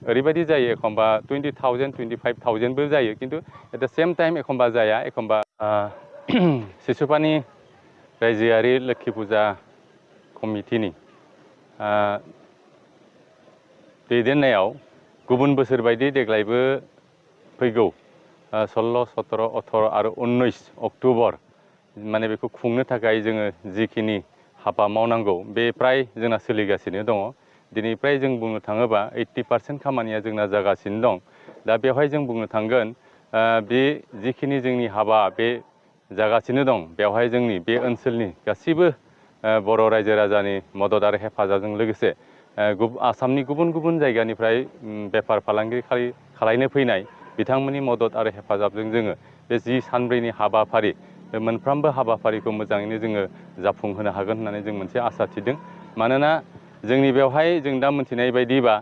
ओरैबायदि जायो एखमबा 20,000 25,000बो जायो किन्तु एट द सेम टाइम एखमबा जाया एखमबा सिसुपानि रायजोआरि लोक्षि फुजा कमिटिनि दैदेननायाव गुबुन बोसोर बायदि देग्लायबो फैगौ 16, 17, 18 आरो 19 अक्ट'बर माने बेखौ खुंनो थाखाय जोङो जिखिनि हाबा मावनांगौ बे प्राय जोंना सोलिगासिनो दङ। दिनैफ्राय जों बुंनो थाङोबा 80% खामानिया जोंना जागासिनो दं। दा बेवहाय जों बुंनो थांगोन बे जिखिनि जोंनि हाबा बे जागासिनो दं बेवहाय जोंनि बे ओनसोलनि गासिबो बर' रायजो राजानि मदद आरो हेफाजाबजों लोगोसे आसामनि गुबुन गुबुन जायगानिफ्राय बेफार फालांगि खालायनो फैनाय बिथांमोननि मदद आरो हेफाजाबजों जोङो बे 10 सानब्रैनि हाबाफारि बे मोनफ्रोमबो हाबाफारिखौ मोजाङैनो जोङो जाफुंहोनो हागोन होननानै जों मोनसे आसा थिदों। मानोना जोंनि बेवहाय जों दा मोनथिनाय बायदिबा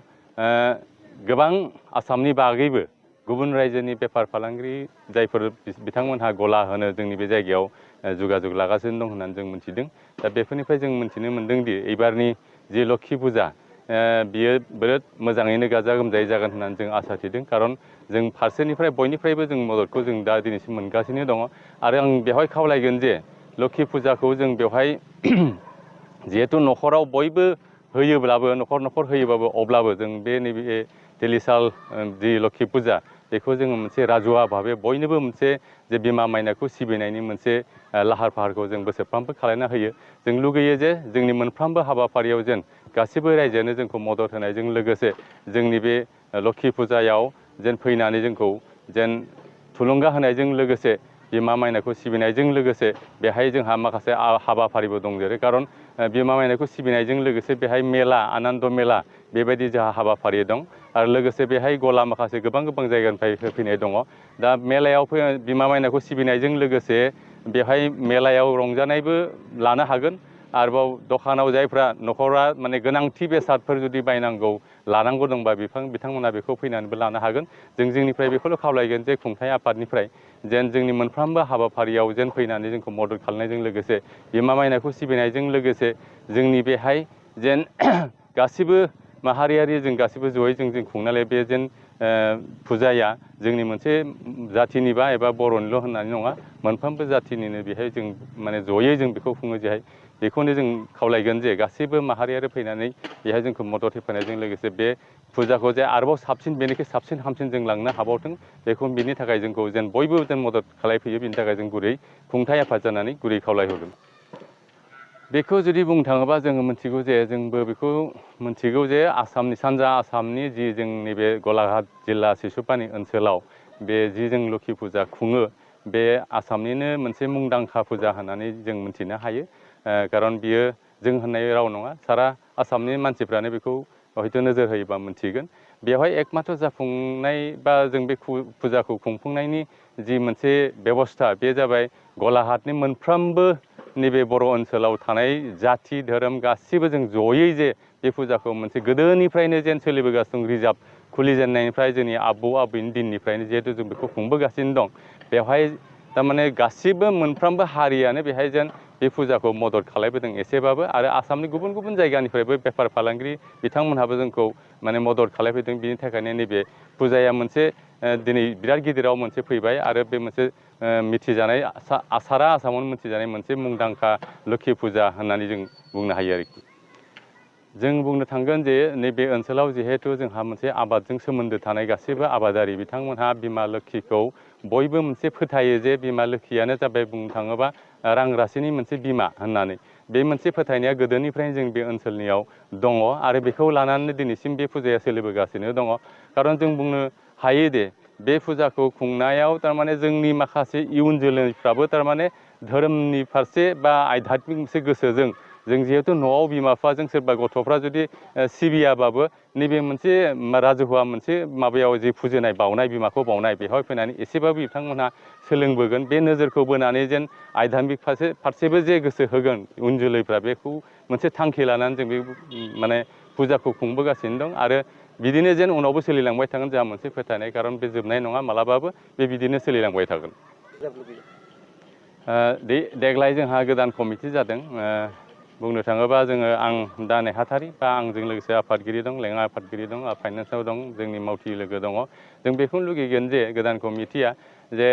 गोबां आसामनि बागैबो गुबुन रायजोनि बेफार फालांगि जायफोर बिथांमोनहा गला होनो जोंनि बे जायगायाव जुगाजुग लागासिनो दं होननानै जों मोनथिदों। दा बेफोरनिफ्राय जों मोनथिनो मोनदों दि एबारनि जि लोक्षि फुजा बियो बिराद मोजाङैनो गाजा गोमजायै जागोन होननानै जों आसा थिदों। खारन जों फारसेनिफ्राय बयनिफ्रायबो जों मददखौ जों दा दिनैसिम मोनगासिनो दङ। आरो आं बेवहाय खावलायगोन जे लोक्षि फुजाखौ जों बेवहाय जिहेतु न'खराव बयबो होयोब्लाबो न'खर न'खर होयोबाबो अब्लाबो जों बे नैबे तेलिसाल जि लोक्षि फुजा बेखौ जोङो मोनसे राजुवा भाबै बयनोबो मोनसे जे बिमा मायनावखौ सिबिनायनि मोनसे लाहार फाहारखौ जों बोसोरफ्रामबो खालायना होयो। जों लुगैयो जे जोंनि मोनफ्रोमबो हाबाफारियाव जेन गासिबो रायजोआनो जोंखौ मदद होनायजों लोगोसे जोंनि बे लोक्षि फुजायाव जेन फैनानै जोंखौ जेन थुलुंगा होनायजों लोगोसे बिमा मायनावखौ सिबिनायजों लोगोसे बेहाय जोंहा माखासे हाबाफारिबो दं। जेरै खारन बिमा मायनावखौ सिबिनायजों लोगोसे बेहाय मेला आनन्द मेला बेबायदि जोंहा हाबाफारि दं। आरो लोगोसे बेहाय गला माखासे गोबां जायगानिफ्राय होफैनाय दङ। दा मेलायाव बिमा मायनावखौ सिबिनायजों लोगोसे बेहाय मेलायाव रंजानायबो लानो हागोन। आरोबाव दखानाव जायफ्रा न'खरा माने गोनांथि बेसादफोर जुदि बायनांगौ लानांगौ दंबा बिथांमोना बेखौ फैनानैबो लानो हागोन। जों जोंनिफ्राय बेखौल' खावलायगोन जे खुंथाइ आफादनिफ्राय जेन जोंनि मोनफ्रोमबो हाबाफारियाव जेन फैनानै जोंखौ मदद खालामनायजों लोगोसे बिमा मायनावखौ सिबिनायजों लोगोसे जोंनि बेहाय जेन गासिबो माहारियारि जों गासिबो जयै जों खुंनानै बे जेन फुजाया जोंनि मोनसे जाथिनिबा एबा बर'निल' होननानै नङा मोनफ्रोमबो जाथिनिनो बेहाय जों माने जयै जों बेखौ खुङो जेहाय बेखौनो जों खावलायगोन जे गासैबो माहारियारि फैनानै बेहाय जोंखौ मदद होफैनायजों लोगोसे बे फुजाखौ जे आरोबाव साबसिन बेनिख्रुइ साबसिन हामसिन जों लांनो हाबावथों बेखौ बिनि थाखाय जोंखौ जेन बयबो जेन मदद खालायफैयो बिनि थाखाय जों गुरै खुंथाइ आफाद जानानै गुरै खावलायहरगोन। बेखौ जुदि बुंनो थाङोबा जोङो मिथिगौ जे जोंबो बेखौ मिथिगौ जे आसामनि सानजा आसामनि जि जोंनि बे गलाघाट जिल्ला सिसुपानि ओनसोलाव बे जि जों लोक्षि फुजा खुङो बे आसामनिनो मोनसे मुंदांखा फुजा होननानै जों मिथिनो हायो। खारन बियो जों होननाय राव नङा सारा आसामनि मानसिफ्रानो बेखौ हयथ' नोजोर होयोबा मोनथिगोन। बेवहाय एकमात्र जाफुंनाय बा जों बे फुजाखौ खुंफुंनायनि जि मोनसे बेबस्था बे जाबाय गलाघाटनि मोनफ्रोमबो नैबे बर' ओनसोलाव थानाय जाथि धोरोम गासिबो जों जयै जे बे फुजाखौ मोनसे गोदोनिफ्रायनो जेन सोलिबोगासिनो दं रिजार्भ खुलिजेननायनिफ्राय जोंनि आबौ आबैनि दिननिफ्रायनो जिहेथु जों बेखौ खुंबोगासिनो दं। बेवहाय थारमाने गासिबो मोनफ्रोमबो हारियानो बेहाय जेन बे फुजाखौ मदद खालायबोदों एसेबाबो आरो आसामनि गुबुन जायगानिफ्रायबो बेफार फालांगि बिथांमोनहाबो जोंखौ माने मदद खालायफैदों। बिनि थाखायनो नैबे फुजाया मोनसे दिनै बिराद गिदिराव मोनसे फैबाय आरो बे मोनसे मिथिजानाय सारा आसामावनो मिथिजानाय मोनसे मुंदांखा लोक्षि फुजा होननानै जों बुंनो हायो आरोखि। जों बुंनो थांगोन जे नैबे ओनसोलाव जिहेथु जोंहा मोनसे आबादजों सोमोन्दो थानाय गासैबो आबादारि बिथांमोनहा बिमा लोक्षिखौ बयबो मोनसे फोथायो जे बिमा लोक्षियानो जाबाय बुंनो थाङोबा रां राशिनि मोनसे बिमा होननानै बे मोनसे फोथायनाया गोदोनिफ्रायनो जों बे ओनसोलनियाव दङ आरो बेखौ लानानै दिनैसिम बे फुजाया सोलिबोगासिनो दङ। खारन जों बुंनो हायो दे बे फुजाखौ खुंनायाव थारमाने जोंनि माखासे इयुन जोलैफ्राबो थारमाने धोरोमनि फारसे बा आध्यात्मिक मोनसे गोसोजों जों जिहेथु न'आव बिमा बिफाजों सोरबा गथ'फ्रा जुदि सिबियाबाबो नैबे मोनसे राजुहुवा मोनसे माबायाव जि फुजिनाय बावनाय बिमाखौ बावनाय बेवहाय फैनानै एसेबाबो बिथांमोनहा सोलोंबोगोन बे नोजोरखौ बोनानै जेन आध्यात्मिक फारसेबो जे गोसो होगोन उन जोलैफ्रा बेखौ मोनसे थांखि लानानै जों बे माने फुजाखौ खुंबोगासिनो दं आरो बिदिनो जेन उनावबो सोलिलांबाय थागोन जोंहा मोनसे फोथायनाय खारन बे जोबनाय नङा मालाबाबो बे बिदिनो सोलिलांबाय थागोन। देग्लाय जोंहा गोदान कमिटि जादों। बुंनो थाङोबा जोङो आं दा नेहाथारि बा आंजों लोगोसे आफादगिरि दं, लेङाइ आफादगिरि दं, फाइनान्सआव दं, जोंनि मावथि लोगो दङ। जों बेखौनो लुगैगोन जे गोदान कमिटिया जे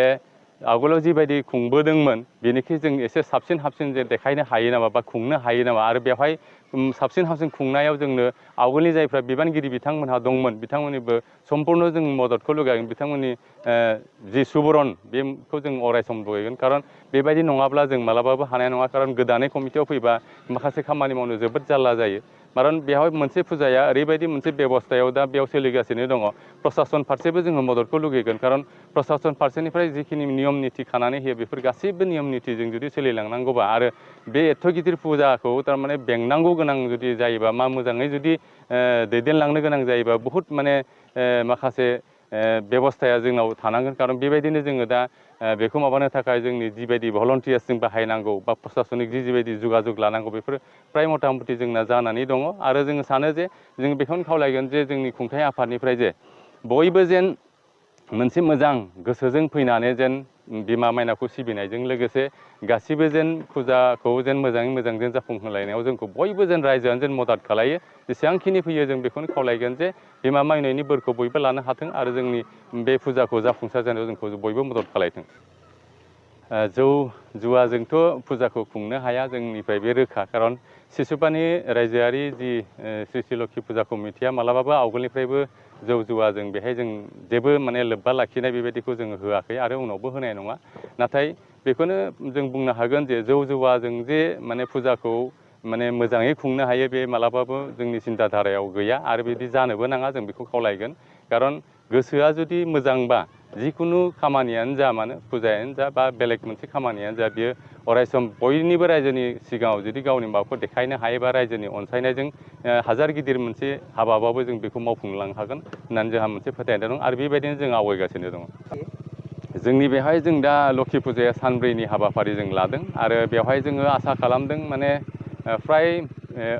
आवगोलाव जिबायदि खुंबोदोंमोन बेनिख्रुइ जों एसे साबसिन हामसिन जे देखायनो हायो नामा बा खुंनो हायो नामा आरो बेवहाय साबसिन हामसिन खुंनायाव जोंनो आवगोलनि जायफ्रा बिबानगिरि बिथांमोनहा दंमोन बिथांमोननिबो सम्पुर्ण जों मददखौ लुगैगोन। बिथांमोननि जि सुबुरन बेखौ जों अरायसम लुगैगोन। खारन बेबायदि नङाब्ला जों मालाबाबो हानाय नङा। खारन गोदानै कमिटियाव फैबा माखासे खामानि मावनो जोबोद जारला जायो। खारन बेवहाय मोनसे फुजाया ओरैबायदि मोनसे बेबस्थायाव दा बेयाव सोलिगासिनो दङ। प्रसासन फारसेबो जोङो मददखौ लुगैगोन। खारन प्रसासन फारसेनिफ्राय जिखिनि नियम निथि खानानै होयो बेफोर गासैबो नियम निथिजों जुदि सोलिलांनांगौबा आरो बे एथ' गिदिर फुजाखौ थारमाने बेंनांगौ गोनां जुदि जायोबा मा मोजाङै जुदि दैदेनलांनो गोनां जायोबा बहुद माने माखासे बेबस्थाया जोंनाव थानांगोन। खारन बेबायदिनो जोङो दा बेखौ माबानो थाखाय जोंनि जिबायदि भलन्टियार्स जों बाहायनांगौ बा प्रसासनिक जिबायदि जगाजग लानांगौ बेफोर फ्राय मथा मथि जोंना जानानै दङ। आरो जोङो सानो जे जों बेखौनो खावलायगोन जे जोंनि खुंथाइ आफादनिफ्राय जे बयबो जेन मोनसे मोजां गोसोजों फैनानै जेन बिमा मायनावखौ सिबिनायजों लोगोसे गासिबो जेन फुजाखौ जेन मोजाङै मोजां जेन जाफुंहोलायनायाव जोंखौ बयबो जेन रायजोआनो जेन मदद खालायो। जेसेबांखिनि फैयो जों बेखौनो खावलायगोन जे बिमा मायनावनि बोरखौ बयबो लानो हाथों आरो जोंनि बे फुजाखौ जाफुंसार जानायाव जोंखौ बयबो मदद खालायथों। जौ जुवाजोंथ' फुजाखौ खुंनो हाया जोंनिफ्राय बे रोखा। खारन सिसुपानि रायजोआरि जि श्री श्री लोक्षि फुजा कमिटिया मालाबाबो आवगोलनिफ्रायबो जौ जुवाजों बेहाय जों जेबो माने लोब्बा लाखिनाय बेबायदिखौ जोङो होआखै आरो उनावबो होनाय नङा। नाथाय बेखौनो जों बुंनो हागोन जे जौ जुवाजों जे माने फुजाखौ माने मोजाङै खुंनो हायो बे मालाबाबो जोंनि सिन्था धारायाव गैया आरो बिदि जानोबो नाङा। जों बेखौ खावलायगोन। खारन गोसोआ जुदि मोजांबा जिखुनु खामानियानो जा मानो फुजायानो जा बा बेलेग मोनसे खामानियानो जा बियो अरायसम बयनिबो रायजोनि सिगाङाव जुदि गावनि माबाखौ देखायनो हायोबा रायजोनि अनसायनायजों हाजार गिदिर मोनसे हाबाबाबो जों बेखौ मावफुंलांनो हागोन होननानै जोंहा मोनसे फोथायनाय दं आरो बेबायदिनो जों आवगायगासिनो दङ। जोंनि बेवहाय जों दा लोक्षि फुजाया सानब्रैनि हाबाफारि जों लादों आरो बेवहाय जोङो आसा खालामदों माने फ्राय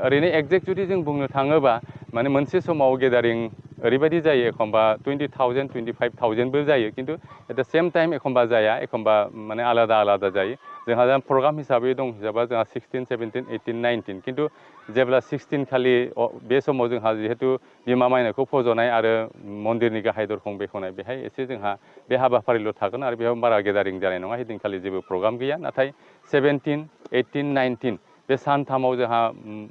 ओरैनो एक्जेक्ट जुदि जों बुंनो थाङोबा माने मोनसे समाव गेदारिं ओरैबायदि जायो एखमबा 20,000 25,000बो जायो। खिन्थु एट द सेम टाइम एखमबा जाया एखमबा माने आलादा आलादा जायो। जोंहा दा प्रग्राम हिसाबै दं हिसाबा जोंहा 16, 17, 18, 19 खिन्थु जेब्ला 16 खालि बे समाव जोंहा जिहेतु बिमा मायनावखौ फज'नाय आरो मन्दिरनि गाहाय दरखं बेखेवनाय बेहाय एसे जोंहा बे हाबाफारिल' थागोन आरो बेयाव बारा गेदारिं जानाय नङा। हैदिनखालि जेबो प्रग्राम गैया। नाथाय 17, 18, 19 बे सानथामाव जोंहा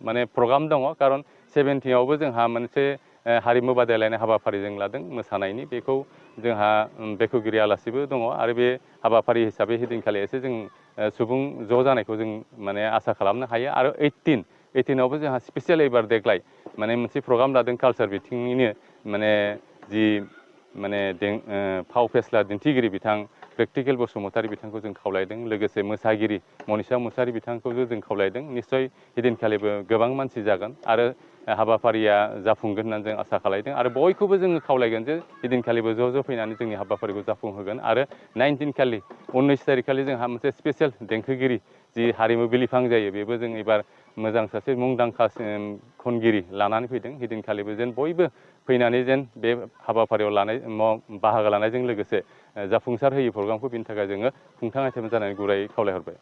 माने प्रग्राम दङ। खारन 17आवबो जोंहा मोनसे हारिमु बादायलायनाय हाबाफारि जों लादों मोसानायनि। बेखौ जोंहा बेखेवगिरि आलासिबो दङ आरो बे हाबाफारि हिसाबै हैदिनखालि एसे जों सुबुं ज' जानायखौ जों माने आसा खालामनो हायो। आरो 18आवबो जोंहा स्पेसियेल एबार देग्लाय माने मोनसे प्रग्राम लादों कालसार बिथिंनिनो माने जि माने फाव फेस्ला दिन्थिगिरि बिथां प्रेक्टिकेल बसुमतारी बिथांखौ जों खावलायदों। लोगोसे मोसागिरि मनिसा मुसाहारि बिथांखौबो जों खावलायदों। निस्सय हैदिनखालिबो गोबां मानसि जागोन आरो हाबाफारिया जाफुंगोन होननानै जों आसा खालामदों आरो बयखौबो जोङो खावलायगोन जे हैदिनखालिबो ज' फैनानै जोंनि हाबाफारिखौ जाफुंहोगोन। आरो 19 खालि 19 थारिख खालि जोंहा मोनसे स्पेसियेल देंखोगिरि जि हारिमु बिलिफां जायो बेबो जों एबार मोजां सासे मुंदांखा खनगिरि लानानै फैदों। हैदिनखालिबो जेन बयबो फैनानै जेन बे हाबाफारियाव बाहागो लानायजों लोगोसे जाफुंसार होयो प्रग्रामखौ बिनि थाखाय जोङो खुंथां आइटेम जानानै गुरै खावलायहरबाय।